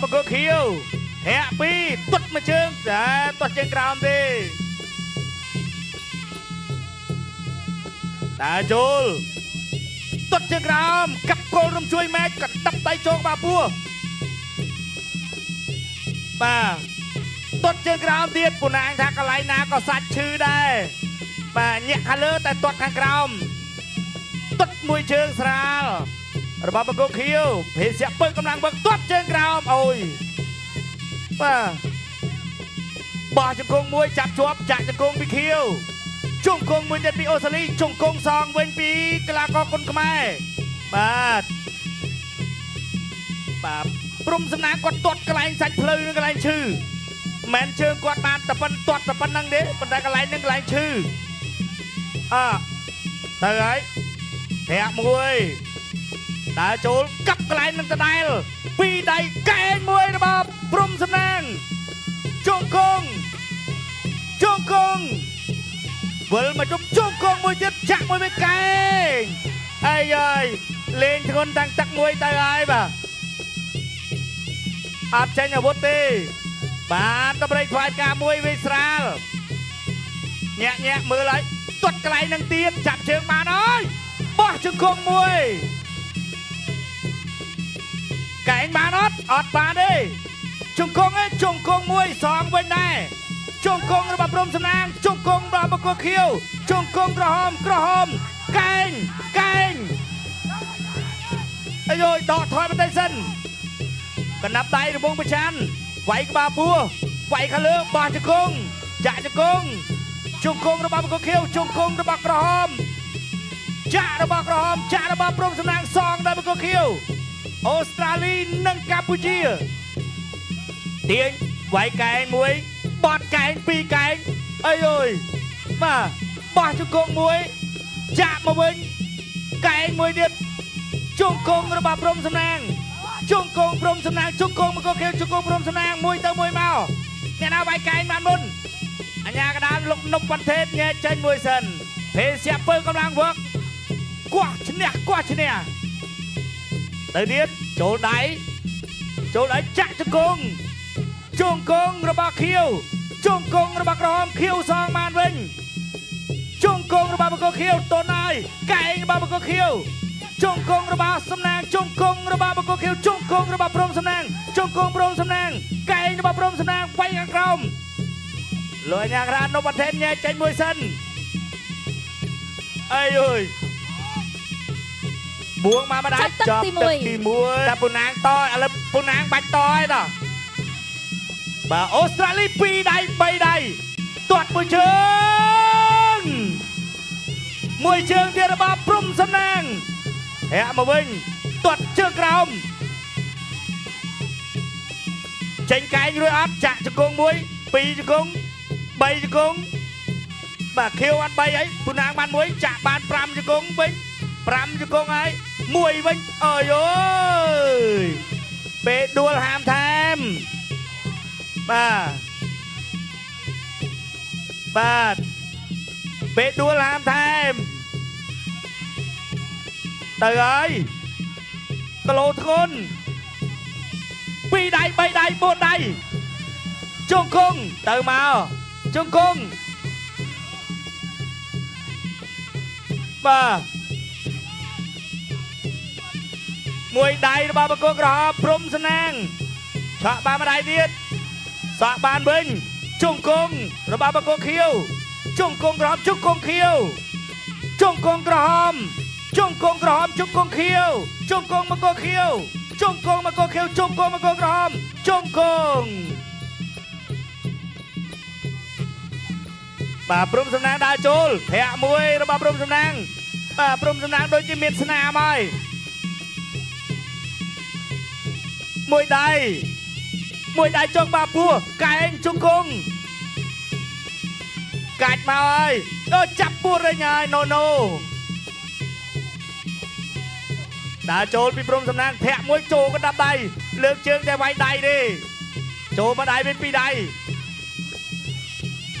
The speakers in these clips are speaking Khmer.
បង្គោលខៀវធាក់ពីរ ទាត់មួយជើង តែទាត់ជើងក្រោមទេ ដើរចូល ទាត់ជើងក្រោម កាប់គល់រំជួយម៉ែកណ្ដាប់ដៃចូលក្បាលពោះ បាទ ទាត់ជើងក្រោមទៀត ពូណាងថាកន្លែងណាក៏សាច់ឈឺដែរ បាទ ញាក់ខាងលើ តែទាត់ខាងក្រោម ទាត់មួយជើងស្រាលរបស់បង្គោលខៀវ ភេសៈពើកម្លាំងវឹក ទាត់ជើងក្រោម អូយ បាទ បោះជង្គង់មួយ ចាប់ជាប់ ចាក់ជង្គង់ពីខៀវ ជង្គង់មួយទៀតពីអូស្ត្រាលី ជង្គង់សងវិញពីកីឡាករគុនខ្មែរ បាទ បាទ ព្រំសំណាងគាត់ទាត់កន្លែងសាច់ផ្លូវ និងកន្លែងឈឺ មិនជើងគាត់បានតែប៉ុន ទាត់តែប៉ុណ្្នឹងទេ ប៉ុន្តែកន្លែងហ្នឹងកន្លែងឈឺ អើទៅហើយ ធាក់មួយ ដើរចូល កាប់កន្លែងនឹងដដែល ពីរដៃ កែងមួយរបស់ព្រំសំណាង ជង្គង់ ជង្គង់ វិលមកជុំ ជង្គង់មួយទៀត ចាក់មួយវិញ កែង អីយ លេងធ្ងន់តាំងទឹកមួយទៅហើយ បាទ អត់ចេញអាវុធទេ បាទ តម្រៃថ្វាយការមួយវិញស្រាល ញាក់ញាក់មើលហើយ ទាត់កន្លែងនឹងទៀត ចាប់ជើងបានហើយ បោះជង្គង់មួយ កែងបានអត់? អត់បានទេ ជង្គង់ឯង ជង្គង់មួយសងវិញដែរ ជង្គង់របស់ព្រំសំណាង ជង្គង់របស់បង្គោលខៀវ ជង្គង់ក្រហម ក្រហម កែង កែង អាយយ ដកថយបន្តិចសិន កណ្ដាប់ដៃរវងប្រច័ន វាយក្បាលពោះ វាយខាងលើ បោះជង្គង់ ចាក់ជង្គង់ ជង្គង់របស់បង្គោលខៀវ ជង្គង់របស់ក្រហម ចាក់របស់ក្រហម ចាក់របស់ព្រំសំណាង សងដល់បង្គោលខៀវ អូស្ត្រាលីនិងកម្ពុជា ទាញវាយកែងមួយ បត់កែងពីរកែង អីអើយ បាទ បោះជង្គង់មួយ ចាក់មកវិញ កែងមួយទៀត ជង្គង់របស់ព្រំសំណាង ជង្គង់ព្រំសំណាង ជង្គង់មកខៀវ ជង្គង់ព្រំសំណាង មួយទៅមួយមក អ្នកណាវាយកែងបានមុន អញ្ញាកដាលលោកនប់វ៉ាន់ថេតញែកចេញមួយសិន ភេសៈពើកម្លាំងវឹក គោះឈ្នះ គោះឈ្នះ ទៅទៀត ចូលដៃ ចូលដៃ ចាក់ជង្គង់ ជង្គង់របស់ខៀវ ជង្គង់របស់ក្រហម ខៀវសងបានវិញ ជង្គង់របស់បង្គោលខៀវ តនហើយកែងរបស់បង្គោលខៀវ ជង្គង់របស់សំណាង ជង្គង់របស់បង្គោលខៀវ ជង្គង់របស់ព្រំសំណាង ជង្គង់ព្រំសំណាង កែងរបស់ព្រំសំណាង វាយខាងក្រោម លោកអញ្ញាក្រាននប់ប្រធេនញែកចេញមួយសិន អីអើយ បួងមកម្ដាយ ចប់ទឹកទី1 តែពូណាងត ឥឡូវពូណាងបាច់តហើយត បាទ អូស្ត្រាលី 2ដៃ 3ដៃ ទាត់មួយជើង មួយជើងទៀតរបស់ព្រំសំណាង ធាក់មកវិញ ទាត់ជើងក្រោម ចេញកែងរួចអត់? ចាក់ជង្គង់មួយ ពីរជង្គង់ 3ជង្គង់ បាទ ខៀវអត់3ហើយ ពូណាងបានមួយ ចាក់បាន5ជង្គង់វិញ 5ជង្គង់ហើយ មួយវិញ អើយអើយ ពេលដួលហាមថែម បាទ បាទ ពេលដួលហាមថែម ទៅហើយ គីឡូធ្ងន់ 2ដៃ 3ដៃ 4ដៃ ជង្គង់ទៅមក ជង្គង់ បាទ មួយដៃរបស់បង្គោលក្រហម ព្រំសំណាង ឆក់បានម្ដាយទៀត សក់បានវិញ ជង្គង់របស់បង្គោលខៀវ ជង្គង់ក្រហម ជង្គង់ខៀវ ជង្គង់ក្រហម ជង្គង់ក្រហម ជង្គង់ខៀវ ជង្គង់បង្គោលខៀវ ជង្គង់បង្គោលខៀវ ជង្គង់បង្គោលក្រហម ជង្គង់ បាទ ព្រំសំណាងដើរចូល ធាក់មួយរបស់ព្រំសំណាង បាទ ព្រំសំណាងដូចជាមានស្នាមហើយ មួយដៃ មួយដៃចុងបាពោះ កែង ជង្គង់ កាច់មកហើយ អូ ចាប់ពោះរេញហើយ ណូណូ ដើរចូលពីព្រំសំណាង ធាក់មួយចូលកណ្ដាប់ដៃ លើកជើងតែវាយដៃទេ ចូលមកដៃវិញពីរដៃ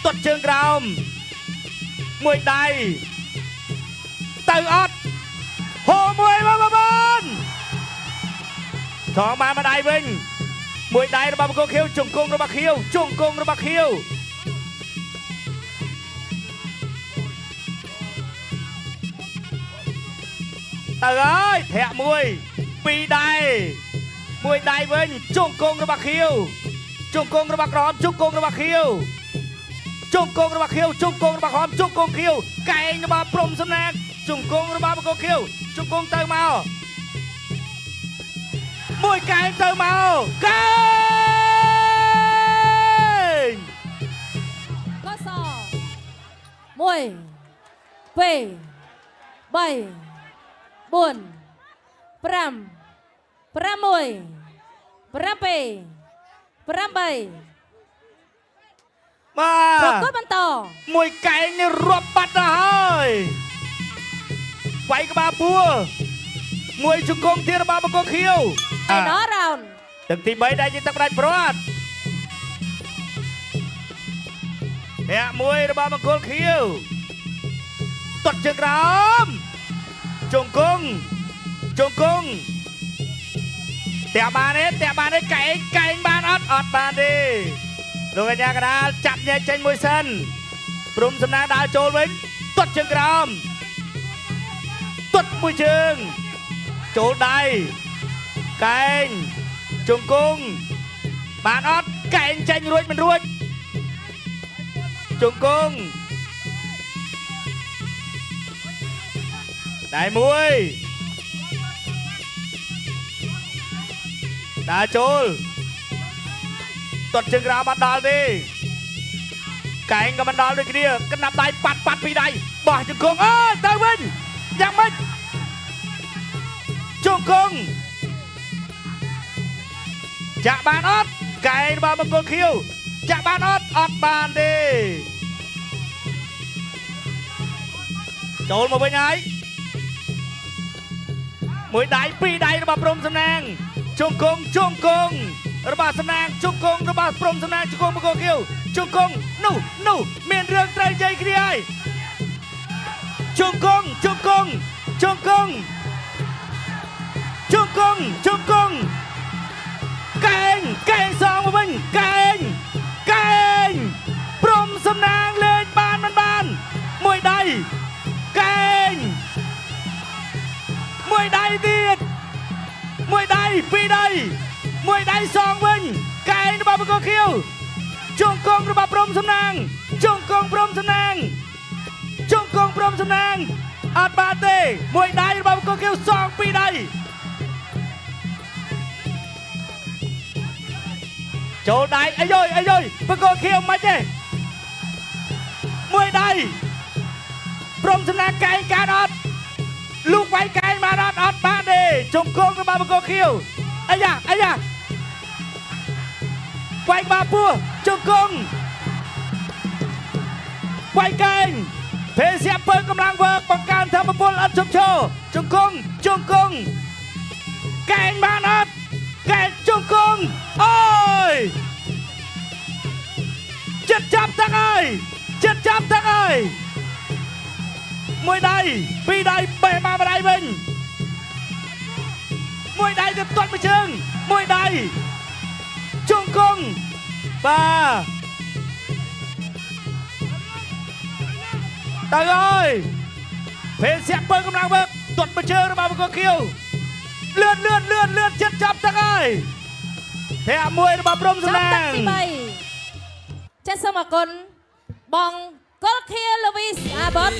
ទាត់ជើងក្រោម មួយដៃ ទៅអត់? ហូមួយ បងប្អូន ថងបានមកដៃវិញ។ មួយដៃរបស់បង្គោលខៀវជង្គង់របស់ខៀវជង្គង់របស់ខៀវទៅហើយធាក់មួយពីរដៃមួយដៃវិញជង្គង់របស់ខៀវជង្គង់របស់ក្រហមជង្គង់របស់ខៀវជង្គង់របស់ខៀវជង្គង់របស់ក្រហមជង្គង់ខៀវកែងរបស់ព្រំសំណាងជង្គង់របស់បង្គោលខៀវជង្គង់ទៅមកមួយកែងទៅមកកែង កស1 2 3 4 5 6 7 8 បា ប្រ ទ កួតបន្ត មួយកែងនេះរាប់បាត់ទៅហើយវាយក្បាលពួរមួយជង្គង់ទៀតរបស់បង្គោលខៀវ ឯណរ៉ោន ទឹកទី3ដែលជាទឹកផ្ដាច់ព្រាត់ធាក់មួយរបស់បង្គោលខៀវទាត់ជើងក្រោមជង្គង់ជង្គង់តាក់បានទេតាក់បានទេកែងកែងបានអត់អត់បានទេលោកកញ្ញាកដាលចាប់ញែកចេញមួយសិនព្រំសំណាងដើរចូលវិញទាត់ជើងក្រោមទាត់មួយជើងចូលដៃកែងជង្គង់បានអត់កែងចេញរួចមិនរួចជង្គង់ដៃមួយដើរចូលទាត់ជើងក្រោមអត់ដល់ទេកែងក៏មិនដល់ដូចគ្នាកណ្ដាប់ដៃប៉ាត់ប៉ាត់ពីដៃបោះជង្គង់អើយទៅវិញយ៉ាងម៉េចជង្គង់ចាក់បានអត់កែងរបស់មង្គលខៀវចាក់បានអត់អត់បានទេចូលមកវិញហើយមួយដៃពីរដៃរបស់ព្រំសំណាងជង្គង់ជង្គង់របស់សំណាងជង្គង់របស់ព្រំសំណាងជង្គង់មង្គលខៀវជង្គង់នោះនោះមានរឿងត្រូវនិយាយគ្នាហើយជង្គង់ជង្គង់ជង្គង់ជង្គង់ជង្គង់កែងកែងសងមកវិញកែងកែងព្រំសំណាងលេងបានមិនបានមួយដៃកែងមួយដៃទៀតមួយដៃពីរដៃមួយដៃសងវិញកែងរបស់បង្គោលខៀវជង្គង់របស់ព្រំសំណាងជង្គង់ព្រំសំណាងជង្គង់ព្រំសំណាងអត់បានទេមួយដៃរបស់បង្គោលខៀវសងពីរដៃចូលដៃអាយយអាយយបង្គោលខៀវមិនទេមួយដៃព្រំសំណាងកែងកានអត់លោកវាយកែងបានអត់អត់បានទេជង្គង់របស់បង្គោលខៀវអាយ៉ាអាយ៉ាវាយក្បាលពោះជង្គង់វាយកែងភេសៈពើកម្លាំងវើកបង្កើនធម៌ពលអត់ជប់ឈរជង្គង់ជង្គង់កែងបានអត់កែងជង្គង់អូយចិត្តចាប់ទឹកហើយចិត្តចាប់ទឹកហើយមួយដៃពីរដៃបេះមកម្ដៃវិញមួយដៃទៅទាត់មួយជើងមួយដៃជង្គង់បាទទៅហើយភេសៈពើកម្លាំងវើកទាត់មួយជើងរបស់បង្គោលខៀវលឿនលឿនលឿនលឿនចិត្តចាប់ទឹកហើយធាក់មួយរបស់ព្រំសំ ចាប់ ណាង ទឹកទី3ចាសសូមអរគុណបងកុលខៀលវីសអាបត